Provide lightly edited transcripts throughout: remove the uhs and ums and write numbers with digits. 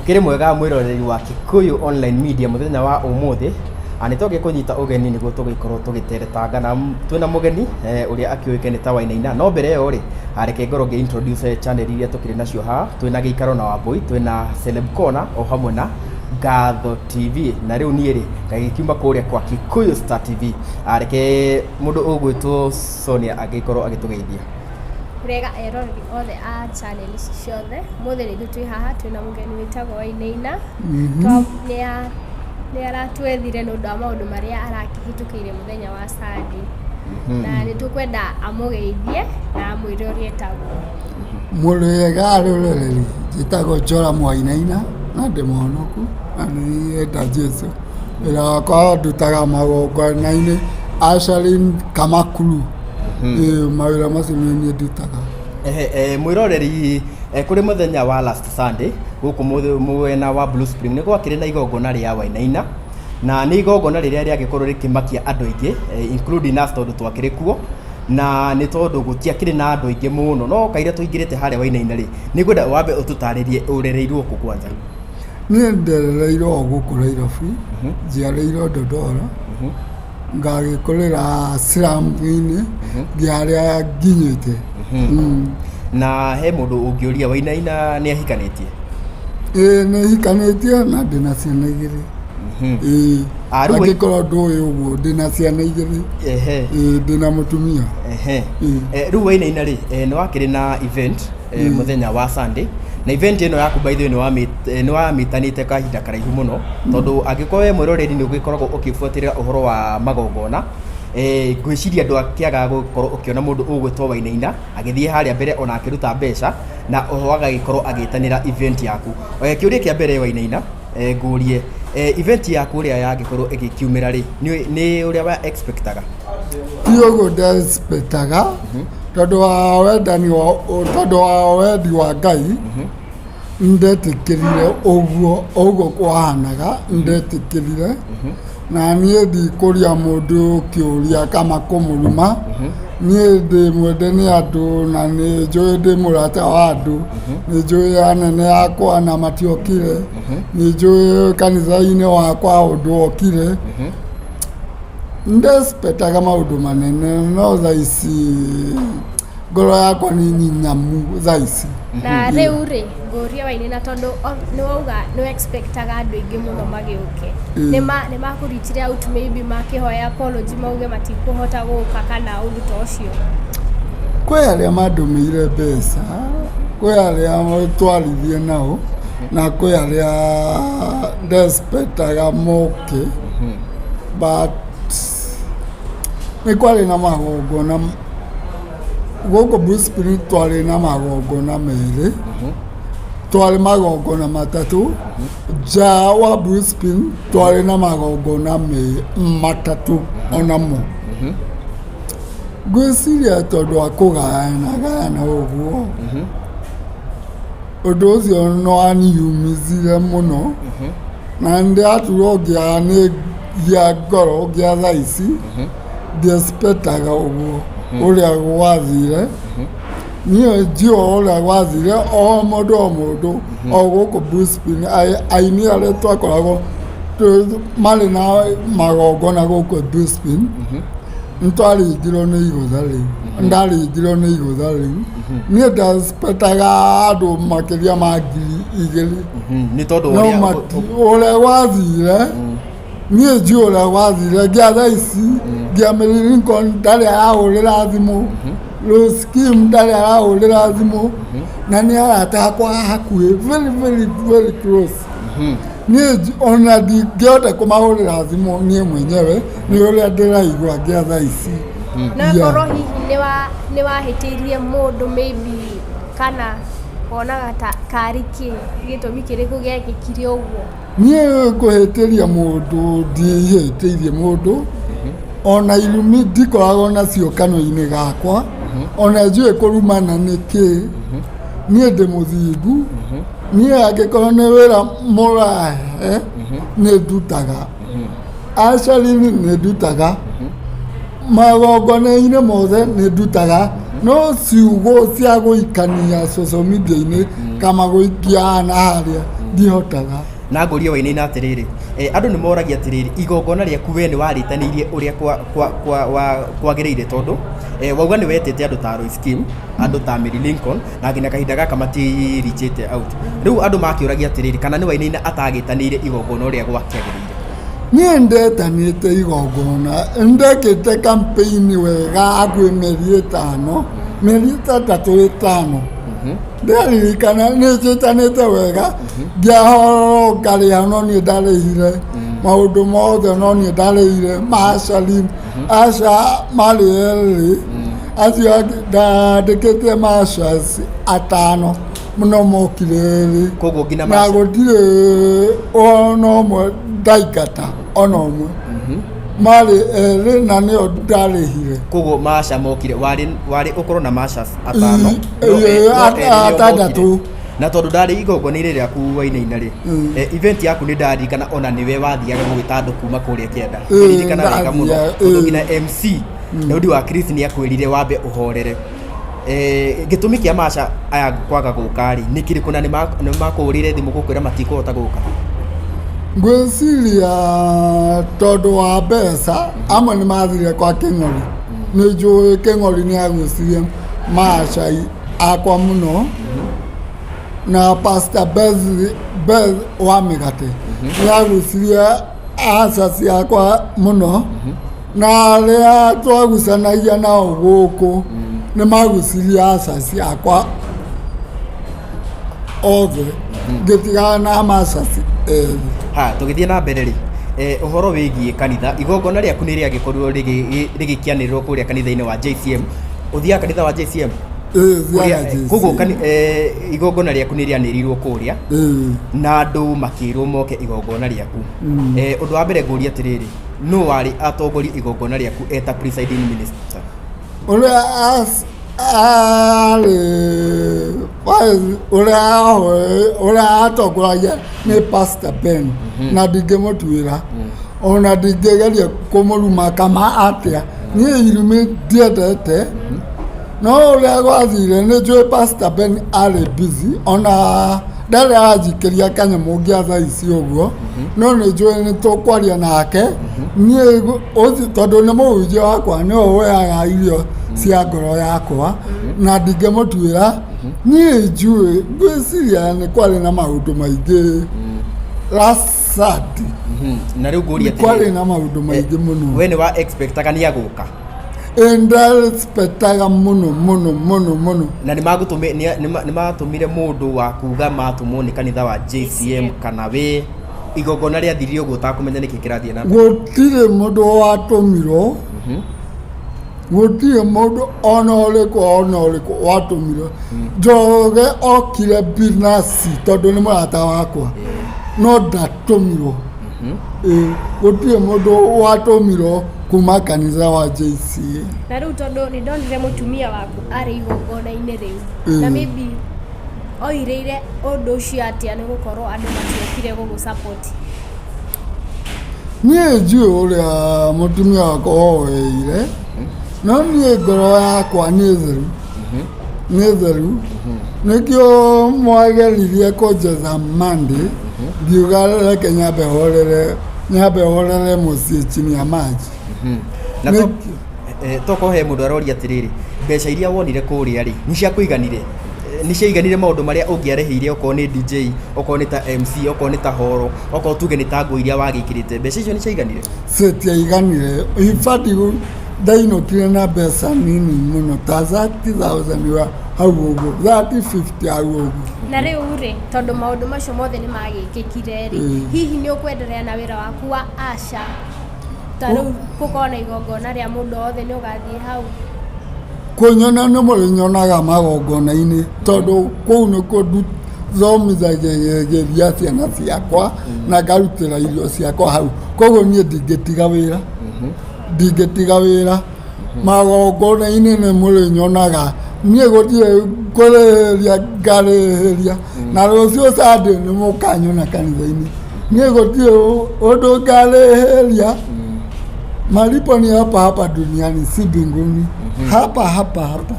Ũkĩrĩ mwega mwĩroreri wa Kikuyu Online Media mũthenya wa ũmũthĩ. Nĩ twagĩkũnyita ũgeni nĩguo tũgĩkorwo tũgĩteretanga na twĩna mũgeni ũrĩa akĩũĩkaine ta Wainaina. No mbere ĩyo rĩ, reke ngorwo ngĩ introduce channel iria tũkĩrĩ nacio haha. Twĩna Gĩikaro na Wambũi, twĩna Celeb Corner o hamwe na Ngatho TV. Na rĩu niĩ rĩ, ngagĩkiuma kũrĩa kwa Kikuyu Star TV. Reke mũndũ ũgwĩtwo Sonia agĩkorwo agĩtũgeithia. Wega eroreri othe a channel ici ciothe, ũmũthĩ rĩngĩ twĩ haha twĩna mũgeni wĩtagwo Wainaina. Nĩ aratwethire nĩ ũndũ wa maũndũ marĩa arakĩhĩtũkĩire mũthenya wa Sunday. Na nĩ tũkwenda amũgeithie na amwĩre ũrĩa etagwo. Mũrĩega rũrĩrĩ, njĩtagwo Joram Wainaina na ndĩ mũhonoku na nĩ nyenda Jesũ. Wĩra wakwa ndutaga magongona-inĩ ushering Kamakuru. Ĩĩ mawĩra macio nĩ niĩ ndutaga. Ehe, mwĩroreri, kũrĩ mũthenya wa last Sunday gũkũ mwena wa Blue Spring nĩ gwakĩrĩ na igongona rĩa Wainaina na nĩ igongona rĩrĩa rĩagĩkorwo rĩkĩmakia andũ aingĩ, including us tondũ twakĩrĩ kuo na nĩ tondũ gũtiakĩrĩ na andũ aingĩ mũno no kaira tũingĩrĩte harĩa Wainaina rĩ, nĩ ngwenda wambe ũtũtarĩrie ũrereirwo kũ kwanza. Niĩ nderereirwo o gũkũ Nairobi, njiarĩirwo Dodora, ngagĩkũrĩra slum-inĩ nginya harĩa nginyĩte. Na he mũndũ ũngĩũria Wainaina nĩ ahikanĩtie? Ĩĩ nĩ hikanĩtie na ndĩna ciana igĩrĩ. Ĩĩ Ah, rĩu angĩkorwo ndũĩ ũguo ndĩna ciana igĩrĩ. Ĩĩ ndĩna mũtumia. Ĩĩ. Rĩu Wainaina rĩ, nĩ wakĩrĩ na event mũthenya wa Sunday na event ĩno yaku by the way nĩ wamĩtanĩte kahinda karaihu mũno tondũ angĩkorwo we mwĩroreri nĩ ũgĩkoragwo ũkĩbuatĩrĩra ũhoro wa magongona, ngwĩciria ndwakĩagaga gũkorwo ũkĩona mũndũ ũgwĩtwo Wainaina agĩthiĩ harĩa mbere ona akĩruta mbeca na oho agagĩkorwo agĩtanĩra event yaku. Kĩũria kĩa mbere Wainaina, ngũrie, event yaku ũrĩa yagĩkorwo ĩgĩkiumĩra rĩ, nĩ ũrĩa wa expectaga? Ti ũguo nda expectaga tondũ wa wendani wa tondũ wa wendi wa Ngai ndetĩkĩrire ũguo ũguo kwahanaga ndetĩkĩrire na niĩ ndikũria mũndũ kĩũria kana kũmũruma niĩ ndĩ mwende nĩ andũ na nĩ njũĩ ndĩ mũrata wa andũ nĩ njũĩ anene akwa na matiokire nĩ njũĩ kanitha-inĩ wakwa ũndũ okire ndespectaga maũndũ manene no thaa ici ngoro yakwa nĩ nyinyamu thaa ici. Na rĩu rĩ, ngũrie Wainaina tondũ nĩ wauga nĩ expectaga andũ aingĩ mũno magĩũke. Nĩ makũreachire out maybe makĩhoya apology mauge matikũhota gũka kana ũndũ ta ũcio? Kwĩ arĩa mandũmĩire mbeca, kwĩ arĩa twaririe nao na kwĩ arĩa ndespectaga moke but nĩ kwarĩ na magongona gũkũ Blue Spirit twarĩ na magongona merĩ twarĩ magongona matatũ nja wa Blue Spirit twarĩ na magongona matatũ onamo ngwĩciria tondũ wa kũgayana gayana ũguo ũndũ ũcio nĩ waniumizire mũno na nĩndĩraturwo ngĩaga nĩ ngĩa ngoro ngĩa thaa ici ndiexpectaga ũguo ũrĩa gwathire niĩ ndiũĩ ũrĩa gwathire o mũndũ o mũndũ o gũkũ Blue Spring aini arĩa twakoragwo marĩ na magongona gũkũ Blue Spring nĩtwaringirwo nĩ igũtha rĩu ndaringirwo nĩ igũtha rĩu niĩ ndespectaga andũ makĩria ma 2000. Nĩ tondũ no ũrĩa ũrĩa gwathire niĩ njũĩ ũrĩa gwathire nginya thaa ici nginya Mary Lincoln ndarĩ arahũrĩra thimũ, Rose Kim ndarĩ arahũrĩra thimũ na nĩ arata akwa a hakuhĩ very very very close. Niĩ ona ndingĩhota kũmahũrĩra thimũ niĩ mwenyewe nĩ ũrĩa ndĩraigua nginya thaa ici. No ĩkorwo hihi nĩ wahĩtĩirie mũndũ maybe kana wonaga ta karĩ kĩ gĩtũmi kĩrĩkũ gĩekĩkire ũguo? Niĩ kũhĩtĩria mũndũ ndihĩtĩirie mũndũ ona irumi ndikoragwo nacio kanua-inĩ gakwa ona njũĩ kũrumana nĩ kĩ niĩ ndĩ mũthingu niĩ angĩkorwo nĩ wĩra mũrahe nĩ ndutaga acarini nĩ ndutaga magongona-inĩ mothe nĩ ndutaga no ciugo cia gũikania social media-inĩ kama gũikia haha na harĩa. Ndihotaga. Na ngũrie Wainaina atĩrĩrĩ, andũ nĩ moragia atĩrĩrĩ, igongona rĩaku we nĩ warĩtanĩirie ũrĩa kwagĩrĩire tondũ wauga nĩ wetĩte andũ ta Royce Kim, andũ ta Mary Lincoln na nginya kahinda gaka matirichĩte out. Rĩu andũ makĩũragia atĩrĩrĩ, kana nĩ Wainaina atagĩtanĩire igongona ũrĩa gwakĩagĩrĩire? Niĩ ndetanĩte igongona, ndekĩte campaign wega hakuhĩ mĩeri 5, mĩeri 6 5. Ndĩraririkana nĩ njĩtanĩte wega, ngĩahorwo ngarĩha no niĩ ndarĩhire maũndũ mothe, no niĩ ndarĩhire macari aca marĩ erĩ acio angĩ ndandĩkĩte macas 5 no mokire erĩ. Koguo nginya na gũtirĩ ona ũmwe ndaingata, ona ũmwe, marĩ erĩ na nĩo ndarĩhire. Koguo maca mokire warĩ ũkorwo na maca 5, no erĩ nĩo 6. Mokire. Na tondũ ndarĩ igongona-inĩ rĩaku Wainaina rĩ, event yaku nĩ ndaririkana ona nĩwe wathiaga gũgĩta andũ kuma kũrĩa kĩanda. Ndirikana wega mũno Ndathiaga, tondũ nginya MC Daudi wa Chris nĩ akwĩrire wambe ũhorere. Gĩtũmi kĩa maca aya kwaga gũka rĩ nĩ kĩrĩkũ, na nĩ makũhũrĩire thimũ gũkwĩra matikũhota gũka? Ngwĩciria tondũ wa mbeca, amwe nĩ mathire kwa Kĩng'ori, nĩ njũĩ Kĩng'ori nĩ agucirie macai akwa mũno, na Pastor Beth wa mĩgate nĩ agucirie aca ciakwa mũno, na arĩa twagucanagia nao gũkũ nĩ magucirie aca ciakwa othe, ngĩtigana na macaci erĩ. Ha tũgĩthiĩ na mbere rĩ, ũhoro wĩgiĩ kanitha, igongona rĩaku nĩ rĩagĩkorirwo rĩgĩkĩanĩrĩrwo kũrĩa kanitha-inĩ wa JCM. Ũthiaga kanitha wa JCM? Ĩĩ, thiaga JCM. Koguo igongona rĩaku nĩ rĩanĩrĩirwo kũrĩa na andũ makĩrwo moke igongona rĩaku. Ũndũ wa mbere ngũria atĩrĩrĩ, nũ warĩ atongoria igongona rĩaku eta presiding minister? Ũrĩa arĩ ũrĩa atongoragia nĩ Pastor Ben, na ndingĩmũtuĩra ona ndingĩgeria kũmũruma kama atĩa, niĩ irumi ndiendete, no ũrĩa gwathire nĩ njũĩ Pastor Ben arĩ busy, ona ndarĩ aranjikĩria kanyamũ ngĩa thaa ici ũguo, no nĩ njũĩ nĩ tũkwaria nake. Niĩ ũcio tondũ nĩ mũhunjia wakwa, nĩwe woyaga irio cia ngoro yakwa na ndingĩmũtuĩra. Niĩ njũĩ ngwĩciria nĩ kwarĩ na maũndũ maingĩ last Saturday. Na rĩu ngũria nĩ kwarĩ na maũndũ maingĩ mũno. We nĩ wa expectaga nĩ agũka? Ĩ, ndarespectaga mũno mũno mũno mũno. Na nĩ matũmire mũndũ wa kuga matũmwo nĩ kanitha wa JCM, kana we igongona rĩathirire ũguo ũtakũmenya nĩkĩ kĩrathiĩ na mbere? Gũtirĩ mũndũ watũmirwo, gũtirĩ mũndũ ona ũrĩkũ ona ũrĩkũ watũmirwo. Njoroge okire binafsi tondũ nĩ mũrata wakwa, no ndatũmirwo. Ĩ, gũtirĩ mũndũ watũmirwo kuma kanitha wa JCA. Na rĩu tondũ nĩ ndonire mũtumia waku arĩ igongona-inĩ rĩu, na maybe oirĩire ũndũ ũcio atĩa nĩ gũkorwo andũ matiokire gũgũ support? Niĩ njũĩ ũrĩa mũtumia wakwa oeire, no niĩ ngoro yakwa nĩ theru, nĩ theru. Nĩkĩo mwageririe kũnjetha Monday, ngiuga reke nyambe horere, nyambe horere mũciĩ chini ya maji. Na tokorwo he mũndũ aroria atĩrĩrĩ, mbeca iria wonire kũrĩa rĩ, nĩ ciakũiganire? Nĩ ciaiganire maũndũ marĩa ũngĩarĩhĩire, okorwo nĩ DJ, okorwo nĩ ta MC, okorwo nĩ ta horo, okorwo tuge nĩ ta nguo iria wagĩkĩrĩte, mbeca icio nĩ ciaiganire? Citiaiganire. In fact, ndainũkire na mbeca nini mũno, ta 30,000 wa hau ũguo, 30 50 hau ũguo. Na rĩu rĩ, tondũ maũndũ macio mothe nĩ magĩkĩkire rĩ, hihi nĩ ũkwenderea na wĩra waku wa asha? Ta rĩu gũkorwo na igongona rĩa mũndũ wothe, nĩ ũgathiĩ hau? Kũnyona nĩ mũrĩnyonaga magongona-inĩ, tondũ kũu nĩkuo thomithagĩria ciana ciakwa na ngarutĩra irio ciakwa hau. Koguo niĩ ndingĩtiga wĩra, ndingĩtiga wĩra. Magongona-inĩ nĩ mũrĩnyonaga. Niĩ gũtirĩ kũrĩhĩria ngarĩhĩria, na rũciũ Sunday nĩ mũkanyona kanitha-inĩ. Niĩ gũtirĩ ũndũ ngarĩhĩria. Malipo ni hapa hapa duniani, si mbinguni, hapa hapa hapa.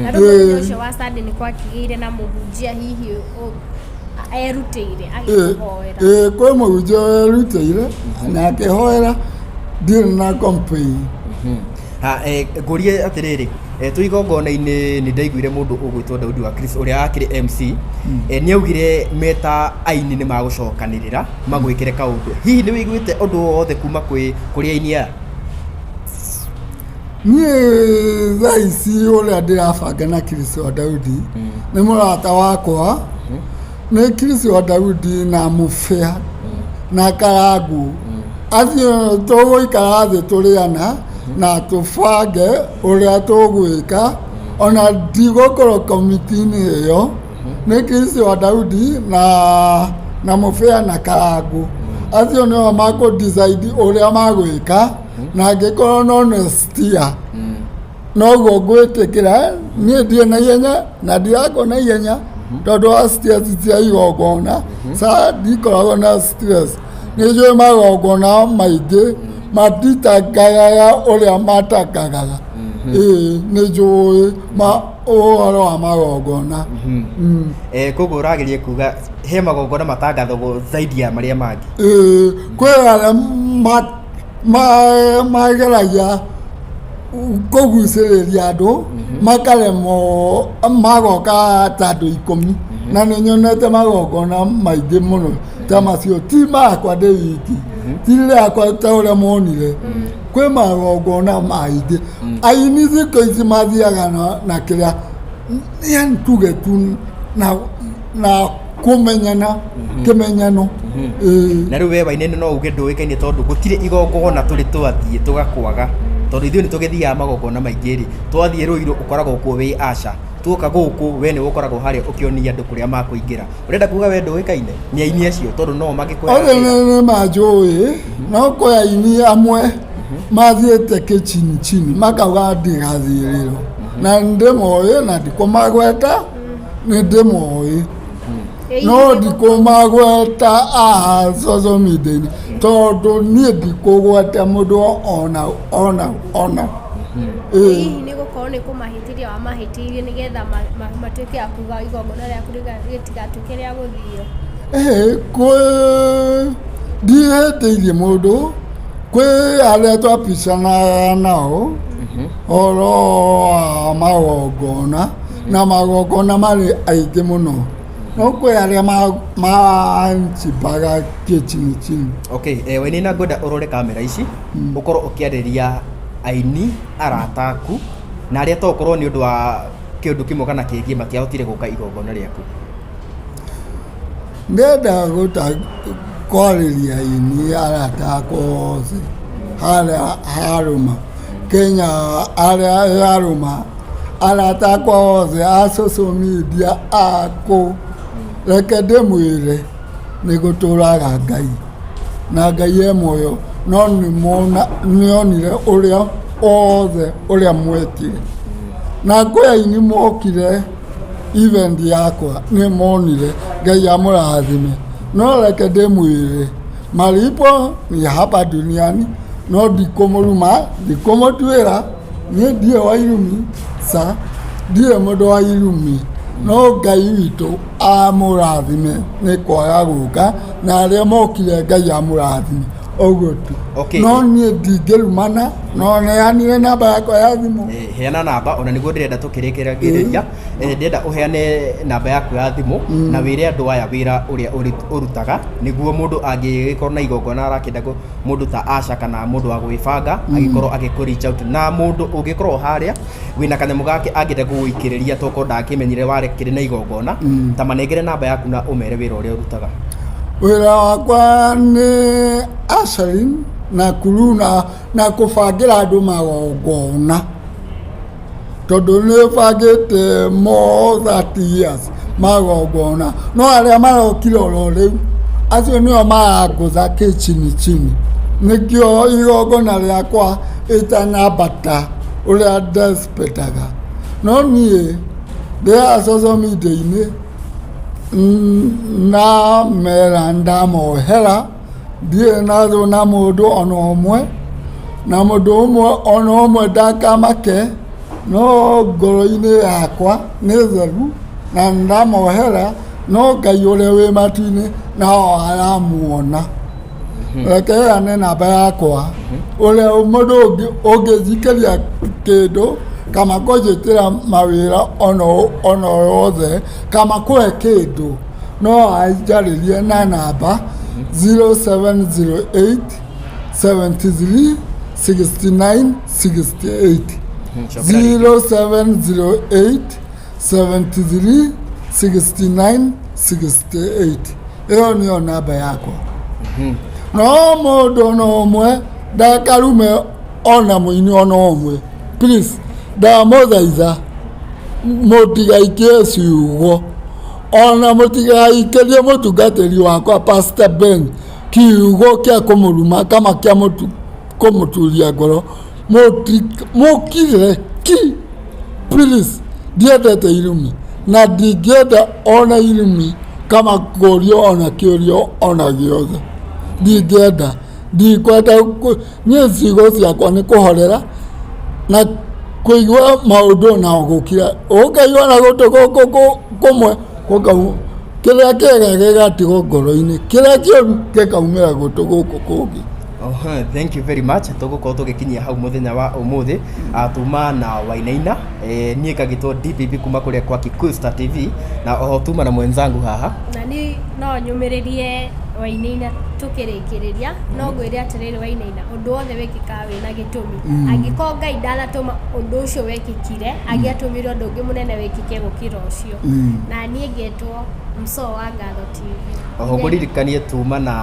Na rĩu mũthenya ũcio wa Sunday nĩ kwakĩgĩire na mũhunjia hihi Erutĩire agĩkũhoera. Ĩĩ, kwĩ mũhunjia werutĩire na akĩhoera, ndirĩ na complain. Ha, ngũrie atĩrĩrĩ, twĩ igongona-inĩ nĩ ndaiguire mũndũ ũgwĩtwo Daudi wa Chris ũrĩa akĩrĩ MC, nĩ augire meta aini nĩ magũcokanĩrĩra magwĩkĩre kaũndũ. Hihi nĩ wĩiguĩte ũndũ o wothe kuma kwĩ kũrĩ aini aya? Niĩ thaa ici ũrĩa ndĩrabanga na Chris wa Daudi nĩ mũrata wakwa, nĩ Chris wa Daudi na Mũbĩa na Karangu, acio tũgũikara thĩ tũrĩana na tũbange ũrĩa tũgwĩka. Ona ndigũkorwo komiti-inĩ ĩyo, nĩ Chris wa Daudi na Mũbĩa na Karangu, acio nĩo makũ decide ũrĩa magwĩka. Na angĩkorwo no next year noguo ngwĩtĩkĩra, niĩ ndirĩ na ihenya na ndirakwo na ihenya tondũ wa stress cia igongona. Sa ndikoragwo na stress, nĩ njũĩ magongona maingĩ matitangagaga ũrĩa matangagaga. Ĩĩ, nĩ njũĩ ma ũhoro wa magongona. Koguo ũrageria kuga he magongona matangathagwo zaidi ya marĩa mangĩ? Ĩĩ, kwĩ arĩa mageragia kũgucĩrĩria andũ makaremwo, magoka ta andũ 10, na nĩ nyonete magongona maingĩ mũno ta macio, ti makwa ndĩ wiki, ti rĩakwa ta ũrĩa monire. Kwĩ magongona maingĩ aini thikũ ici mathiaga na kĩrĩa, yani tuge tu na kũmenyana kĩmenyano. Ĩĩ. Na rĩu we Wainaina no uge ndũĩkaine tondũ gũtirĩ igongona tũrĩ twathiĩ tũgakwaga, tondũ ithuĩ nĩ tũgĩthiaga magongona maingĩ rĩ, twathiĩ Rũirũ ũkoragwo kuo wĩ aca, tuoka gũkũ we nĩwe ũkoragwo harĩa ũkĩonia andũ kũrĩa makũingĩra. Ũrenda kuga we ndũĩkaine nĩ aini acio tondũ no mangĩkwĩra Othe wĩra? nĩ manjũĩ, no kwĩ aini amwe mathiĩte kĩchini chini makauga ndigathiĩrĩrwo, na ndĩmoĩ na ndikũmagweta, nĩ ndĩmoĩ no ndikũmagweta aha social media-inĩ tondũ niĩ ndikũgweta mũndũ ona ona ona. Ĩĩ. Hihi nĩ gũkorwo nĩ kũmahĩtĩria wamahĩtĩirie nĩgetha matuĩke a kuga igongona rĩaku rĩtigatuĩke rĩa gũthio? Ĩhĩ, kwĩ ndihĩtĩirie mũndũ, kwĩ arĩa twapicanaga nao ũhoro wa magongona, na magongona marĩ aingĩ mũno, no kwĩ arĩa manjimbaga kĩchini chini. Okay, Wainaina, ngwenda ũrore kamera ici, ũkorwo ũkĩarĩria aini arata aku na arĩa to ũkorwo nĩ ũndũ wa kĩũndũ kĩmwe kana kĩngĩ matiahotire gũka igongona rĩaku. Ndĩrenda gũta kwarĩria aini arata akwa othe harĩa harũma Kenya, arĩa yarũma arata akwa othe a social media akũ, reke ndĩmwĩre nĩ gũtũraga Ngai na Ngai e muoyo, no nĩonire ũrĩa othe ũrĩa mwekire, na kwĩ aini mokire event yakwa nĩ monire, Ngai amũrathime. No reke ndĩmwĩre malipo ni hapa duniani, no ndikũmũruma, ndikũmũtuĩra, niĩ ndirĩ wa irumi ca, ndirĩ mũndũ wa irumi, no Ngai witũ amũrathime nĩ kwaga gũka, na arĩa mokire Ngai amũrathime, ũguo tu. No niĩ ndingĩrumana, no neanire namba yakwa ya thimũ. Heana namba ona nĩguo ndĩrenda tũkĩrĩkĩrĩria. Ndĩrenda ũheane namba yaku ya thimũ na wĩre andũ aya wĩra ũrĩa ũrutaga, nĩguo mũndũ angĩgĩkorwo na igongona arakĩenda mũndũ ta Asha kana mũndũ wa gwĩbanga agĩkorwo agĩkũ reach out, na mũndũ ũngĩkorwo harĩa wĩna kanyamũ gake angĩenda gũgũikĩrĩria tokorwo ndakĩmenyire warekĩrĩ na igongona, ta manengere namba yaku na ũmere wĩra ũrĩa ũrutaga. Wĩra wakwa nĩ ushering na crew na kũbangĩra andũ magongona, tondũ nĩ bangĩte more 30 years magongona, no arĩa marokire oro rĩu acio nĩo marangũtha kĩchini chini, nĩkĩo igongona rĩakwa ĩtanambata ũrĩa ndespectaga. No niĩ ndĩaga social media-inĩ na mera ndamohera, ndirĩ na thũ na mũndũ ona ũmwe, na mũndũ ũmwe ona ũmwe ndakamake, no ngoro-inĩ yakwa nĩ theru na ndamohera. No Ngai ũrĩa wĩ matu-inĩ nao aramuona. Reke heane namba yakwa, ũrĩa mũndũ ũngĩnjikĩria kĩndũ kama kũnjĩtĩra mawĩra ona yothe kama kũhe kĩndũ, no anjarĩrie na namba 0708 73 69 68. Cokera rĩngĩ. 0708 73 69 68, ĩyo nĩyo namba yakwa. No mũndũ ona ũmwe ndakarume ona mũini ona ũmwe, please, ndamũthaitha mũtigaikie ciugo, ona mũtigaikĩrie mũtungatĩri wakwa Pastor Ben kiugo kĩa kũmũruma kama kĩa kũmũturia ngoro. Mũkire ki, please. Ndiendete irumi na ndingĩenda ona irumi kama kũrio ona kĩũrio ona gĩothe, ndingĩenda, ndikwenda. Niĩ ciugo ciakwa nĩ kũhorera na kũigua maũndũ na gũkira, ũkaigua na gũtũ gũkũ kũmwe gũkau, kĩrĩa kĩega gĩgatigwo ngoro-inĩ, kĩrĩa kĩũru gĩkaumĩra gũtũ gũkũ kũngĩ. Oho, thank you very much. Tũgũkorwo tũgĩkinyia hau mũthenya wa ũmũthĩ. Tuma na Wainaina, niĩ ngagĩtwo DPP kuma kũrĩa kwa Kikuyu Star TV, na oho tuma na mwenzangu haha. Na ni no nyũmĩrĩrie Wainaina tũkĩrĩkĩrĩria, no ngwĩre atĩrĩrĩ Wainaina, ũndũ wothe wĩkĩkaga wĩna gĩtũmi. Angĩkorwo Ngai ndanatũma ũndũ ũcio wekĩkire, angĩatũmire ũndũ ũngĩ mũnene wĩkĩke gũkĩra ũcio. Na niĩ ngetwo Msoo wa Ngatho TV. Oho ngũririkanie tuma na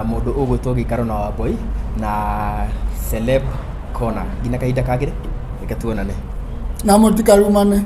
mũndũ ũgwĩtwo Gĩikaro na Wamboi na Celeb Corner. Nginya kahinda kangĩ, reke tuonane. Na mũtikarumane.